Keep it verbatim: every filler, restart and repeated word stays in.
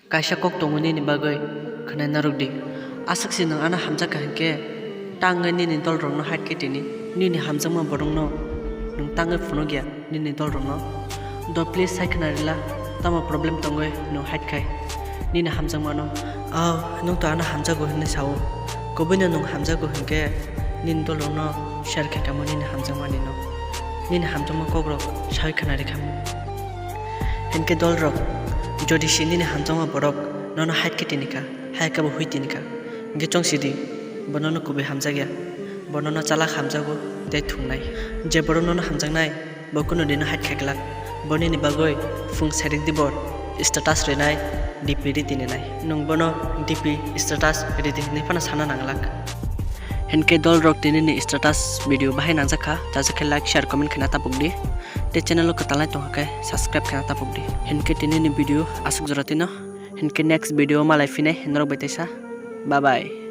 Kaisa kok tongo nini bagwi, khwnai narwk di. Aswk se nwng ano hamjakha hinkhe, tangwi nini dolrokno hide khe tini, nini hamjakma borokno nwng tangwi phunukya nini dolrokno. Do please sai khna rila, tamo problem tongwi nwng hide khai nini hamjakmano. Aw, nwng to ano hamjago hinwi sao. Kubuino nwng hamjago hinkhe nini dolrokno share khe tamo nini hamjakmanino. Nini hamjakma kokrok sai khna rikhamu. Hinkhe dolrok, jodi se nini hamjakma borok nono hide khe tinikha, hai khe bo hui tinikha, hinkhe chong sidi, bo nono kubui hamjakya, bo nono chalak hamjago tei thungnai. Je borok nono hamjaknai, bo kuno dino hide khe glak. Bo nini bagwi phung sairik di bor status rinai, D P ri tininai. Nwng bono D P status ridi hinwi phano sana nanglak. Hinkhe dolrok, tinini status video bahai nangjakha, chajak khe like, share, comment khena tapuk di. Tei channel o kwtalnai tongkha khe subscribe khena tapuk di. Hinkhe tinini video aswk jora tino. Hinkhe next video malai phinai norok bai teisa. Bye bye.